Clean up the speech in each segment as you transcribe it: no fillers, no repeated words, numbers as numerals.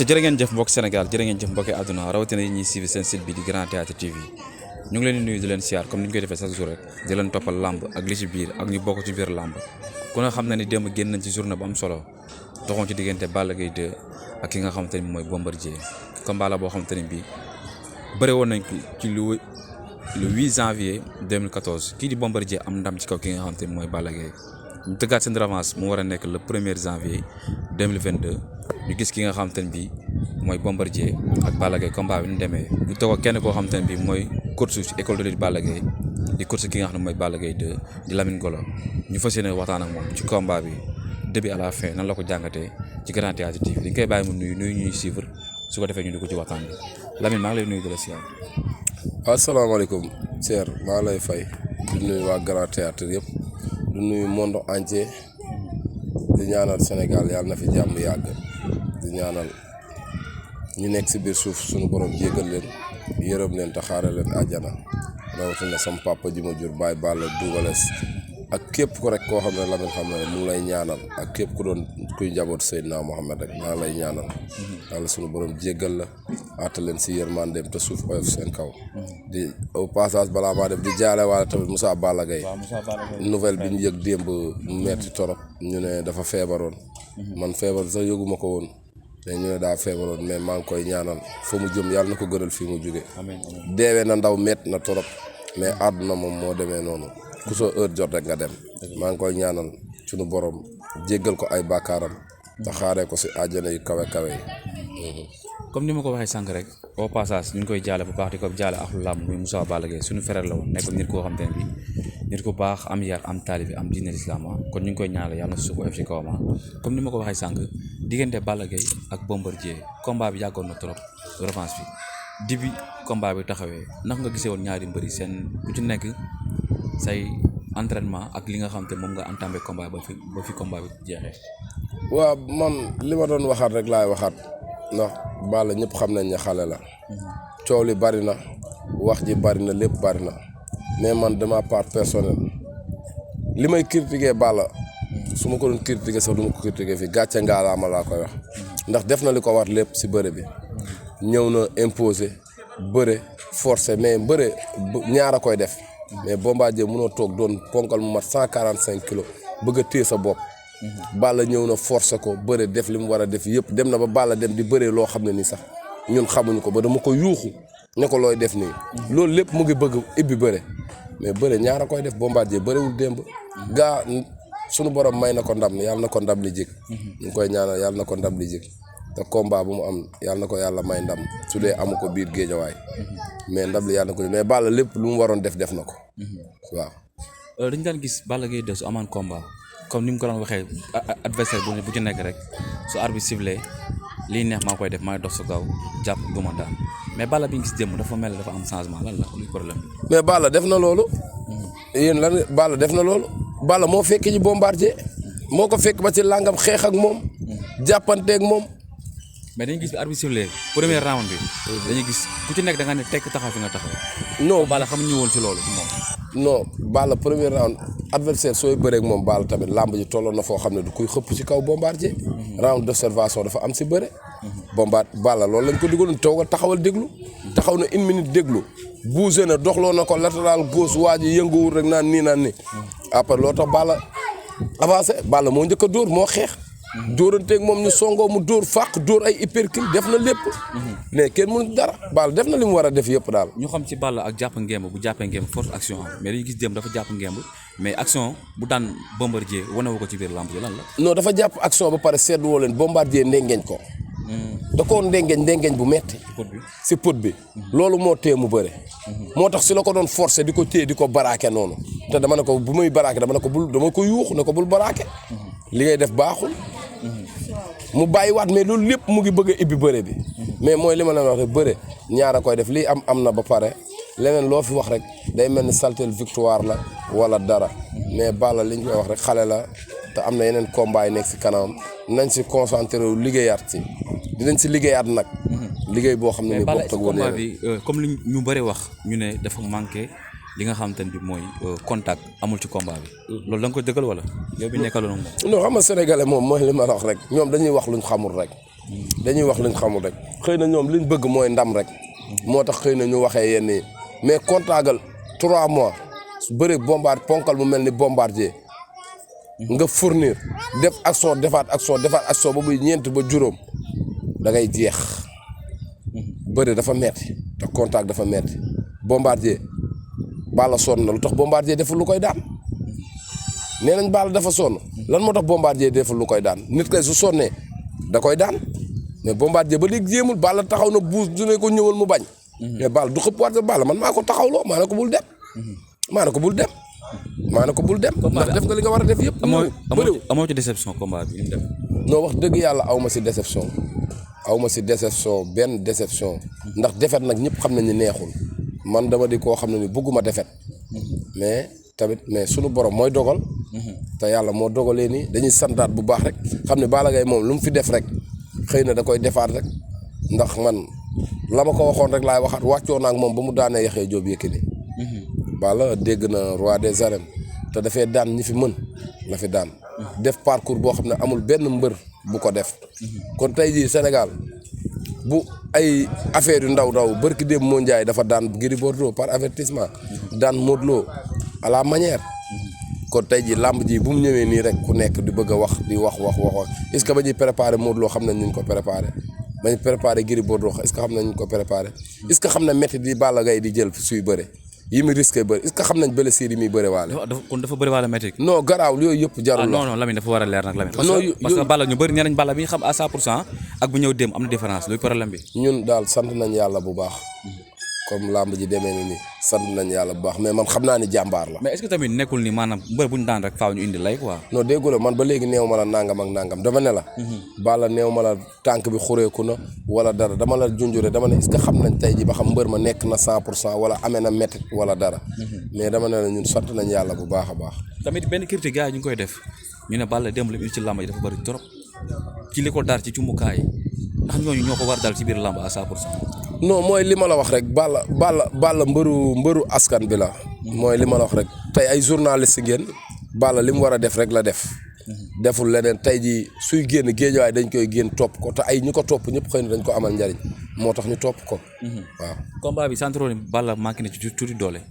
acca jërë ngeen jëf mbokk Sénégal jërë ngeen jëf mbokki àdduna rawatina yi ñuy suivre seen site bi di Grand Théâtre TV ñu ngi leen di nuyu di leen siyaar comme ni ñu koy defee chaque jour rek di leen toppal làmb ak li ci biir ak ñu bokk ci biir làmb ku nga xam ne ni démb génn nañ ci journée bu am solo doxoon ci diggante Balla Gaye 2 ak ki nga xamante ni mooy Bombardier combat la boo xamante ni bii bëre woon nañ ci le 8 janvier 2014 kii di Bombardier am ndam ci kaw ki nga xamante ni mooy Balla Gaye ñu tëggaat seen revanche mu war a nekk le 1er janvier 2022 ñu gis ki nga xamante ne bii mooy Bombardier ak Balla Gaye combat bi ñu demee ñu toog ak kenn koo xamante ne bii mooy coach ci école de lutte Balla Gaye di coach ki nga xam ne mooy Balla Gaye 2 di Lamine Golo ñu fas yéene waxtaan ak moom ci combat bi début à la fin nan la ko jàngatee ci Grand Théâtre TV dañ koy bàyyi mu nuyu ñuy suivre su ko defee ñu dugg ci waxtaan bi Lamine maa ngi lay nuyu di la siyaar. asalaamaaleykum Seer maa lay fay di nuyu waa Grand Théâtre yëpp di nuyu monde entier di ñaanal Sénégal yàlla na fi jàmm yàgg di ñaanal ñu nekk si biir suuf suñu borom jéggal leen yërëm leen te xaare leen àjjana rawatina sama papa ji ma jur Baye Balla Dougales ak képp ko rek koo xam ne Lamine xam ne mu ngi lay ñaanal ak képp ku doon kuy njaboot Seydina Mohamed rek maa lay ñaanal yàlla suñu borom jéggal la àttal leen si yërmandeem te suuf oyof seen kaw di au passage balaa maa def di jaale waale tamit Moussa Balla Gaye nouvelle bi ñu yëg démb mu metti torop ñu ne dafa feebaroon man feebar sax yëguma ko woon mais ñu ne daa feebaroon mais maa ngi koy ñaanal fa mu jëm yàlla na ko gënal fii mu jóge deewee na ndaw metti na torop mais àdduna moom moo demee noonu ku soo heure jot rek nga dem maa ngi koy ñaanal suñu borom jéggal ko ay bàkkaaram te xaaree ko si àjjana yu kawe kawe yi. comme ni ma ko waxee sànq rek au passage ñu ngi koy jaale bu baax di ko jaale ak lu làmb muy Moussa Balla Gaye suñu frère la woon nekk nit koo xam te ne bii nit ku baax am yar am taalibi am diine islam kon ñu ngi koy ñaanal yàlla na suuf oyof ci kawam comme ni ma ko waxee sànq diggante Balla Gaye ak Bombardier combat bi yàggoon na trop revanche bi début combat bi taxawee ndax nga gisee woon ñaari mbëri seen ku ci nekk say entraînement ak li nga xam te moom nga entamé combat ba fi combat bi jeexee. waaw man li ma doon waxaat rek laay waxaat ndax Balla ñëpp xam nañ ne xale la coow li bari na wax ji bari na lépp bari na mais man de ma part personnelle li may critiquer Balla su ma ko doon critiquer sax du ma ko critiquer fii gàcce ngaalaama laa koy wax ndax def na li ko war lépp si bëre bi ñëw na imposer bëre forcé mais bëre ñaar a koy def mais Bombardier mënoo toog doon ponkal mu mat 145 kilos bëgg a téye sa bopp. Balla ñëw na forcé ko bëre def li mu war a def yëpp dem na ba Balla dem di bëree loo xam ne nii sax ñun xamuñu ko ba dama ko yuuxu ne ko looy def nii. loolu lépp mu ngi bëgg ibbi bëre mais bëre ñaar a koy def Bombardier bërewul démb. gaa sunu borom may na ko ndam yàlla na ko ndam li jik ñu ngi koy ñaanal yàlla na ko ndam li jik te combat bu mu am yàlla na ko yàlla may ndam su dee amu ko biir géejawaay mais ndam li yàlla na ko mais Balla lépp lu mu waroon def na ko waaw. dañu daan gis Balla Gaye 2 su amaan combat comme ni mu ko doon waxee adversaire bu ci nekk rek su arbitre sifflé lii neex maa koy def maa dox sa kaw jàpp du ma daan mais Balla bi ñu gis démb dafa mel dafa am changement lan la luy problème bi. mais Balla def na loolu yéen lan Balla def na loolu Balla moo fekk ci Bombardier moo ko fekk ba ci làngam xeex ak moom jàppanteeg moom. mais dañuy gis bi arbitre sifflé premier round bi dañuy gis ku ci nekk da nga ne tekk taxaw fi nga taxaw. non Balla xamuñu woon si loolu moom. non Balla premier round adversaire sooy bëreeg moom Balla tamit làmb ji tolloon na foo xam ne du koy xëpp ci kaw Bombardier. round d'observation dafa am si bëre. Balla loolu lañ ko digaloon toogal taxawal déglu. taxaw na une minute déglu. bougé na doxloo na ko latéral gauche waa ji yënguwul rek naan nii. après loo tax Balla avancé Balla moo njëkk a dóor moo xeex. dóoranteeg moom ñu songoo mu dóor fàq dóor ay uppercut def na lépp. mais kenn mënu dara Balla def na li mu war a def yëpp daal. ñu xam ci Balla ak jàpp ngemb bu jàppee ngemb force action am mais dañu gis dem dafa jàpp ngemb mais action bu daan Bombardier wane wu ko ci biir lamb ji lan la. non dafa jàpp action ba pare seetlu woo leen Bombardier ndengeñ ko. da koo ndengeñ bu metti si pot bi loolu moo tee mu bëre. moo tax si la ko doon forcer di ko téye di ko baraake noonu te dama ne ko bu muy baraake dama ko yuux ne ko bul baraake. li ngay def baaxul. mu bàyyiwaat mais loolu lépp mu ngi bëgg a ibbi bëre bi. mais mooy li ma leen wax rek bëre ñaar a koy def lii am na ba pare leneen loo fi wax rek day mel ni saltel victoire la wala dara mais Balla li ñu koy wax rek xale la te am na yeneen combat yi nekk si kanamam nañ si concentré wu liggéeyaat si dinañ si liggéeyaat nag. liggéey boo xam ne ni bokk ak combat bi comme li ñu bëri wax ñu ne dafa manqué li nga xamante ne bi mooy contact amul ci combat bi. loolu da nga koy dëggal wala yow bi nekkaloon moom. non xam nga sénégalais moom mooy li ma la wax rek ñoom dañuy wax luñ xamul rek dañuy wax liñ xamul rek xëy na ñoom liñ bëgg mooy ndam rek moo tax xëy na ñu waxee yenn yi mais kontaagal 3 mois bëri ponkal mu mel ni Bombardier nga fournir def action defaat action ba muy 4 ba juróom da ngay jeex bëri dafa metti te contact dafa metti Bombardier Balla sonn na lu tax Bombardier deful lu koy daan nee nañ Balla dafa sonn lan moo tax Bombardier deful lu koy daan nit kay su sonnee da koy daan mais Bombardier ba léegi jéemul Balla taxaw na buus du ne ko ñëwal mu bañ mais Balla du xëpp waat Balla man maa ko taxawloo maa ne ko bul dem maa ne ko bul dem ndax def nga li nga war a def yëpp amoo ci déception combat bi dem non wax dëgg yàlla aw ma si déception benn déception ndax defet nag ñëpp xam nañ ni neexul man dama di koo xam ne ni bëgguma defet mais sunu borom mooy dogal te yàlla moo dogalee nii dañuy santaat bu baax rek xam ne Balla Gaye moom lu mu fi def rek xëy na da koy defaat rek ndax man la ma ko waxoon rek laay waxaat wàccoo naa ak moom ba mu daanee Yaxya Joob Yékini Balla dégg na roi des arènes te dafay daan ñi fi mën la fi daan def parcours boo xam ne amul benn mbër bu ko def kon tey jii Sénégal bu ay affaire yu ndaw bërki démb moo njaay dafa daan Gris Bordeaux par avertissement daan Modou Lo à la manière kon tey jii làmb ji bu mu ñëwee nii rek ku nekk di bëgg a wax di wax est-ce que ba ñuy préparé Modou Lo xam nañ ñu ko préparé ba ñu préparé Gris Bordeaux est-ce que xam nañ ñu ko préparé est-ce que xam na métti di Balla Gaye di jël suy bëre yi mu risqué bëri est-ce que xam nañ blessure yi muy bëre waale kon dafa bëri waale métti non garaaw yooyu yëpp jarul non Lamine dafa war a leer nag Lamine parce que Balla ñu bëri nee nañ Balla bi ñu xam à 100% ak bu ñëw dem am na différence luy problème bi ñun daal sant nañ yàlla bu baax comme làmb ji demee ni sant nañ yàlla bu baax mais man xam naa ni jàmbaar la mais est-ce que tamit nekkul ni maanaam mbër bu ñu daan rek faaw ñu indi lay quoi non déggoo la man ba léegi néew ma la nangam ak nangam dama ne la Balla néew ma la tànk bi xureeku na wala dara dama la junjure dama ne est-ce que xam nañ tey ji ba xam mbër ma nekk na 100% wala amee na métti wala dara mais dama ne la ñun sant nañ yàlla bu baax a baax tamit benn critique gars yi ñu ngi koy def ñu ne Balla démb li mu indi ci làmb ji dafa bëri trop ci li ko dar ci cumukaay ndax ñooñu ñoo ko war dal ci biir làmb à 100%. non mooy li ma la wax rek Balla mbëru askan bi la. mooy li ma la wax rek tey ay journaliste ngeen Balla li mu war a def rek la def. deful leneen tey jii suy génn géejawaay dañ koy génn topp ko te ay ñu ko topp ñëpp xëy na dañ ko amal njariñ moo tax ñu topp ko. waaw combat bi centre ni Balla manqué na ci tuuti doole.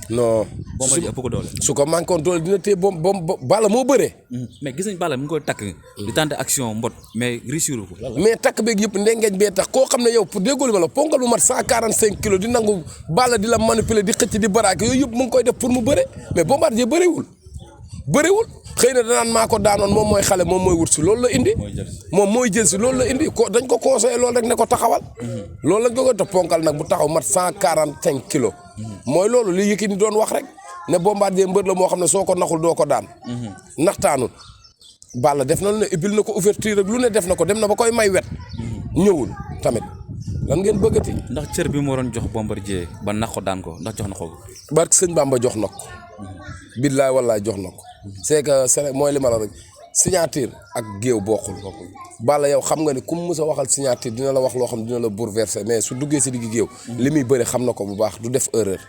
non Bombardier ëpp ko doole. su ko manqué woon doole dina téye Balla moo bëree. mais gis nañ Balla mi ngi koy takk. di tenter action mbot mais réussir ko. mais takk beeg yëpp ndengeñ bee tax koo xam ne yow pour déggoo ma la ponkal bu mat 145 kilos di nangu Balla di la manipuler di xëcc di baraake yooyu yëpp mu ngi koy def pour mu bëre mais Bombardier bëriwul xëy na danaan maa ko daanoon moom mooy xale moom mooy wut si loolu la indi moom mooy jël si loolu la indi ko dañ ko conseillé loolu rek ne ko taxawal loolu lañ ko te ponkal nag bu taxaw mat 145 kilos mooy loolu li Yékini doon wax rek ne Bombardier mbër la moo xam ne soo ko naxul doo ko daan naxtaanul Balla def na lu ne ibil na ko ouverture rek lu ne def na ko dem na ba koy may wet ñëwul tamit lan ngeen bëggati ndax cër bi mu waroon jox Bombardier ba nax ko daan ko ndax jox na ko barke sëñ Bamba jox na ko billaay wallaay jox na ko c'est que mooy li ma la rek signature ak géew bokkul Balla yow xam nga ni ku mu mës a waxal signature dina la wax loo xam dina la bouleverser mais su duggee si digg géew li muy bëri xam na ko bu baax du def erreur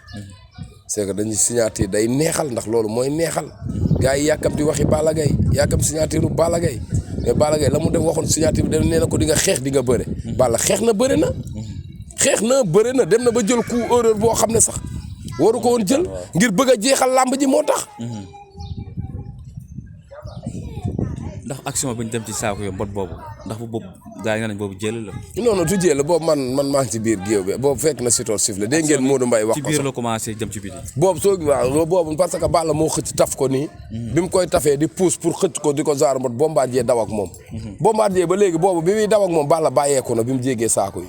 c'est que dañuy signature day neexal ndax loolu mooy neexal gars yi yàkkamti waxi Balla Gaye yàkkam signature bu Balla Gaye mais Balla Gaye la mu def waxoon signature bi da nee na ko di nga xeex di nga bëre Balla xeex na bëre na dem na ba jël coup erreur boo xam ne sax waru ko woon jël ngir bëgg a jeexal làmb ji moo tax ndax action bi ñu dem ci saako yo mbot boobu ndax bu boobu gars yi nga nañ boobu jël la non du jël boobu man maa ngi ci biir géew bi boobu fekk na sitoor sifflé dégg ngeen Modou Mbaye wax ko ci biir la commencé jëm ci biti boobu soo waaw boobu parce que Balla moo xëcc taf ko nii bi mu koy tafee di pousse pour xëcc ko di ko genre mbot Bombardier daw ak moom Bombardier ba léegi boobu bi muy daw ak moom Balla bàyyeeku na bi mu jéggee saako yi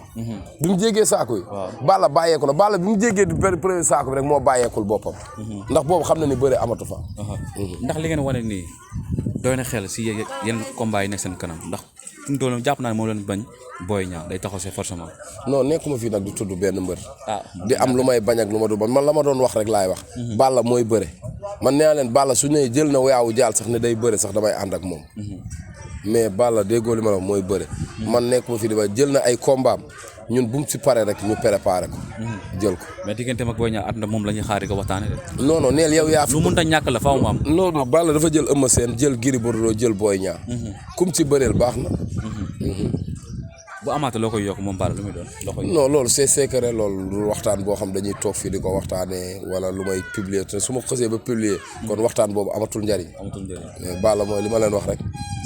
Balla bàyyeeku na Balla bi mu jéggee du premier saako bi rek moo bàyyeekul boppam ndax boobu xam na ni bëre amatu fa ndax li ngeen wane nii doy na xel si yenn combat yi nekk seen kanam ndax fu mu doon jàpp naa ne moo leen bañ Boy Niang day taxaw see forcément non nekkuma fii nag di tudd benn mbër di am lu may bañ ak lu ma du bañ man la ma doon wax rek laay wax Balla mooy bëre man nee naa leen Balla su ñëwee jël na yaawu jaal sax ne day bëre sax damay ànd ak moom mais Balla déggoo li ma la wax mooy bëre man nekkuma fii di ba jël na ay combat ñun bu mu si paree rek ñu préparé ko jël ko mais diggante mag Boy Niang at na moom la ñuy xaari ko waxtaane de non neel yow yaa fi lu mënta ñàkk la faaw mu am non Balla dafa jël Eumeu Sène jël Gris Bordeaux jël Boy Niang kum ci bëreel baax na bu amaata loo koy yokk moom Balla lu muy doon loo koy non loolu c'est secret loolu lu waxtaan boo xam dañuy toog fii di ko waxtaanee wala lu may publier te su ma xësee ba publier kon waxtaan boobu amatul njariñ mais Balla mooy li ma leen wax rek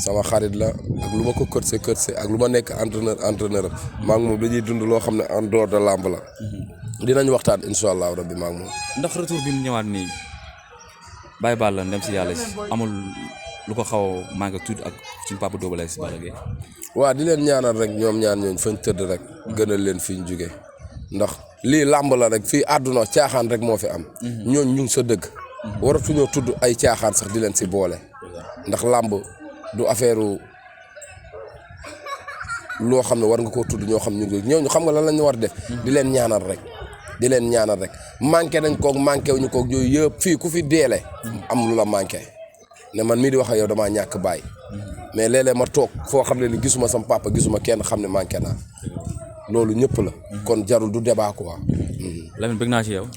sama xarit la ak lu ma ko kërse ak lu ma nekk entraîneur maa ngi moom dañuy dund loo xam ne en dehors de lamb la dinañ waxtaan incha allah rabbi maa ngi moom ndax retour bi mu ñëwaat nii Baye Balla ndem si yàlla amul lu ko xaw a manqué tuuti ak suñu papa Double Less Balla Gaye waaw di leen ñaanal rek ñoom ñaan ñooñ fañ tëdd rek gënal leen fi ñu jóge ndax lii làmb la rek fii àdduna caaxaan rek moo fi am ñooñ ñu ngi sa dëgg waratuñoo tudd ay caaxaan sax di leen si boole ndax làmb du affaire loo xam ne war nga koo tudd ñoo xam ñu ñooñu xam nga lan lañu war def di leen ñaanal rek manqué nañ koog manqué wuñu koog yooyu yëpp fii ku fi deele am lu la manqué ne man mii di wax ak yow damaa ñàkk bàyyi mais léeg-léeg ma toog foo xam ne ni gisuma sam papa gisuma kenn xam ne manqué naa loolu ñëpp la kon jarul du débat quoi. Lamine bëgg naa ci yow.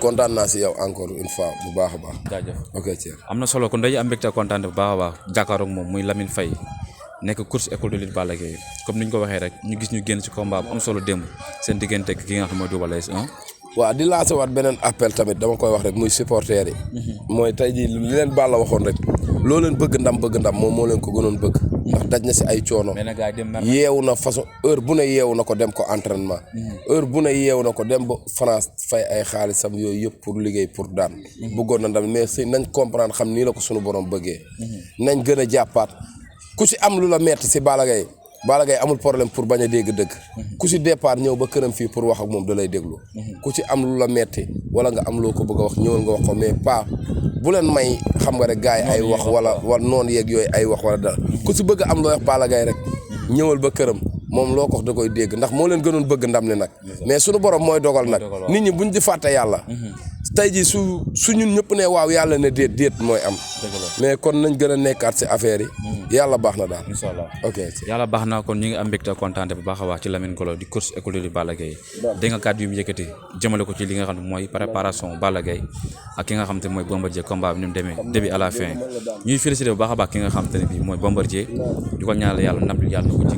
kontaan naa si yow encore une fois bu baax a baax. jaajëf ok Thierno. am na solo kon dañuy am mbégte kontaan bu baax a baax jàkkaaroog moom muy Lamine Faye nekk course école de lutte Balla Gaye comme ni ñu ko waxee rek ñu gis ñu génn ci combat bu am solo démb seen diggante ki nga xam mooy Double Less waaw di lancer waat beneen appel tamit dama koy wax rek muy supporters yi. mooy tey jii li leen Balla waxoon rek loo leen bëgg ndam moom moo leen ko gënoon bëgg ndax daj na si ay coono yeewu na façon heure bu ne yeewu na ko dem ko entraînement heure bu ne yeewu na ko dem ba France fay ay xaalisam yooyu yëpp pour liggéey pour daan bëggoon na ndam mais si nañ comprendre xam nii la ko suñu borom bëggee nañ gën a jàppaat ku si am lu la metti si Balla Gaye amul problème pour bañ a dégg dëgg ku si départ ñëw ba këram fii pour wax ak moom da lay déglu ku ci am lu la metti wala nga am loo ko bëgg a wax ñëwal nga wax ko mais pas bu leen may xam nga rek gars yi ay wax wala noonu yeeg yooyu ay wax wala dara ku si bëgg am loo wax Balla Gaye rek ñëwal ba këram moom loo ko wax da koy dégg ndax moo leen gënoon bëgg ndam li nag mais suñu borom mooy dogal nag nit ñi buñ di fàtte yàlla tey jii su ñun ñëpp ne waaw yàlla ne déet mooy am mais kon nañ gën a nekkaat si affaire yi yàlla baax na daal inshallah ok yàlla baax na kon ñu ngi am mbégte kontaante bu baax a baax ci Lamine Golo di course école de Balla Gaye dégg nga kàddu yu mu yëkkati jëmale ko ci li nga xam ne mooy préparation Balla Gaye ak ki nga xam te mooy Bombardier combat bi ni mu demee début à la fin ñuy félicité bu baax a baax ki nga xam te ne bi mooy Bombardier di ko ñaanal yàlla ndam yàlla na ko ci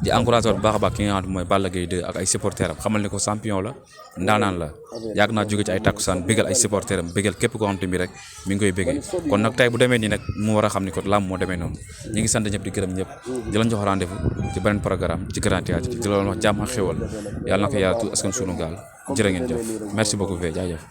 di encouragé bu baax a baax ki nga xam ne mooy Balla Gaye 2 ak ay supporters am xamal ne ko champion la ndaanaan la yàgg naa jóge ci ay takkusaan bégal ay supporters am bégal képp koo xam te bi rek mi ngi koy béggee kon nag tey bu demee nii nag mu war a xam ni ko làmb moo demee noonu ñu ngi sant ñëpp di gërëm ñëpp di lañ jox rendez-vous ci beneen programme ci Grand Théâtre di la wax jàmm ak xéwal yàlla na ko yàlla tu askan sunu gaal jërë ngeen jëf merci beaucoup Vieux jaajëf